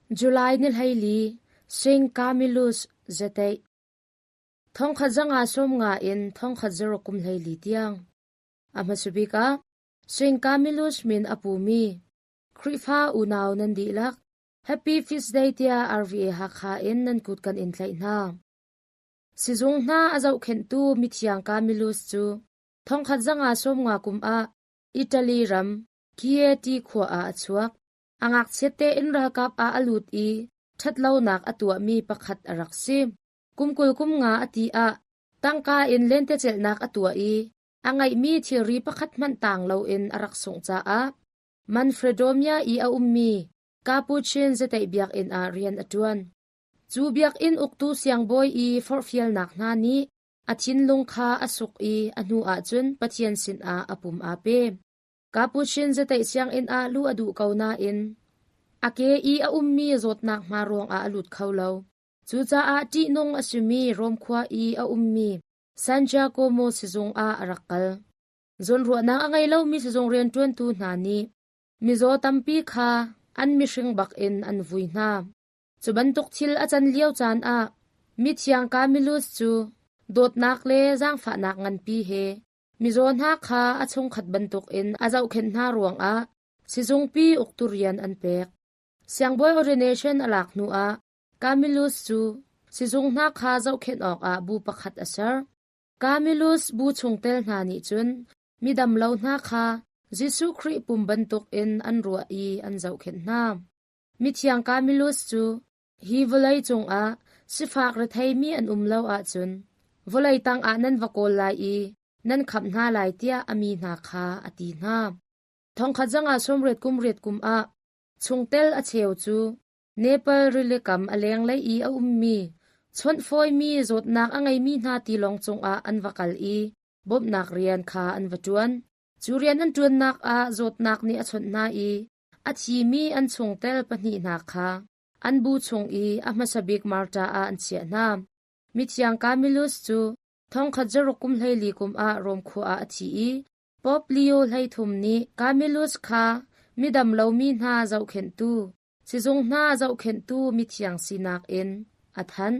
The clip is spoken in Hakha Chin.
July ni 14, Saint Camillus Zateih. Thongkhat zanga 50 in thongkhat zaruk kum 14 tiang. A hmasabik ah Saint Camillus min a pumi Khrihfa unau nan dihlak Happy Feast Day tiah RVA Hakha in nan kut kan in tlaih hna. Sizung hna a zohkhenhtu mithiang Camillus cu thongkhat zanga 50 kum ah Italy ram Chieti khua ah a chuak. A ngakchiat tein ralkap ah a lut i ṭhatlonak a tuahmi pakhat a rak si. Kum 20 kum nga a ti ah tangka in lentecelhnak a tuah i a ngeihmi thilri pakhat hmanh taang loin a rak sungh caah Manfredomia i a ummi Capuchin zateih biakinn ah rian a ṭuan. Cu biakinn uktu siangbawi i forhfialnak hna nih a thinlung kha a suk i a hnu ahcun Pathian sinah a pum aa pe. Capuchin zateih sianginn ah luh a duh ko nain a ke i a ummi zawtnak hma ruangah a lut kho lo. Cucaah ṭihnung a simi Rom khua i a ummi San Giacomo sizung ah a rak kal. Zawnruahnak a ngei lomi sizung rianṭuantu hna nih mizaw tampi kha an mihring bakin an vui hna. Cu bantuk thil a can lio caan ah mithiang Camillus cu dawtnak le zaangfahnak nganpi he mizaw hna kha a chungkhat bantukin a zohkhenh hna ruangah sizungpi uktu rian an pek. Siangbawi ordination a lak hnuah Camillus cu sizung hna kha zohkhenh awkah bu pakhat a ser. Camillus bu chungtel hna nih cun midam lo hna kha Jesuh Khrih pum bantukin an ruah i an zohkhenh hna. Mithiang Camillus cu hi vawlei cungah sifak retheimi an um lo ahcun vawlei tangah nan va kawl lai i nan khamh hna lai tiah a mi hna kha a ti hna. Thongkhat zanga 80 kum riat kum ah chungtel a cheu cu Nepal rilikam a lenglei i a ummi chawnh fawimi zawtnak a ngeimi hna tilawng cungah an va kal i bawmhnak rian kha an va ṭuan. Cu rian an ṭuannak ah zawtnak nih a chawnh hna i a thimi an chungtel pahnih hna kha an bu chung i a hmasa bik martyr ah an chiah hna. Mithiang Camillus cu thongkhat zaruk kum 14 kum ah Rom khua ah a thi i Pope Leo 13 nih Camillus kha midam lomi hna zohkhenhtu, sizung hna zohkhenhtu mithiang sinak in a thanh.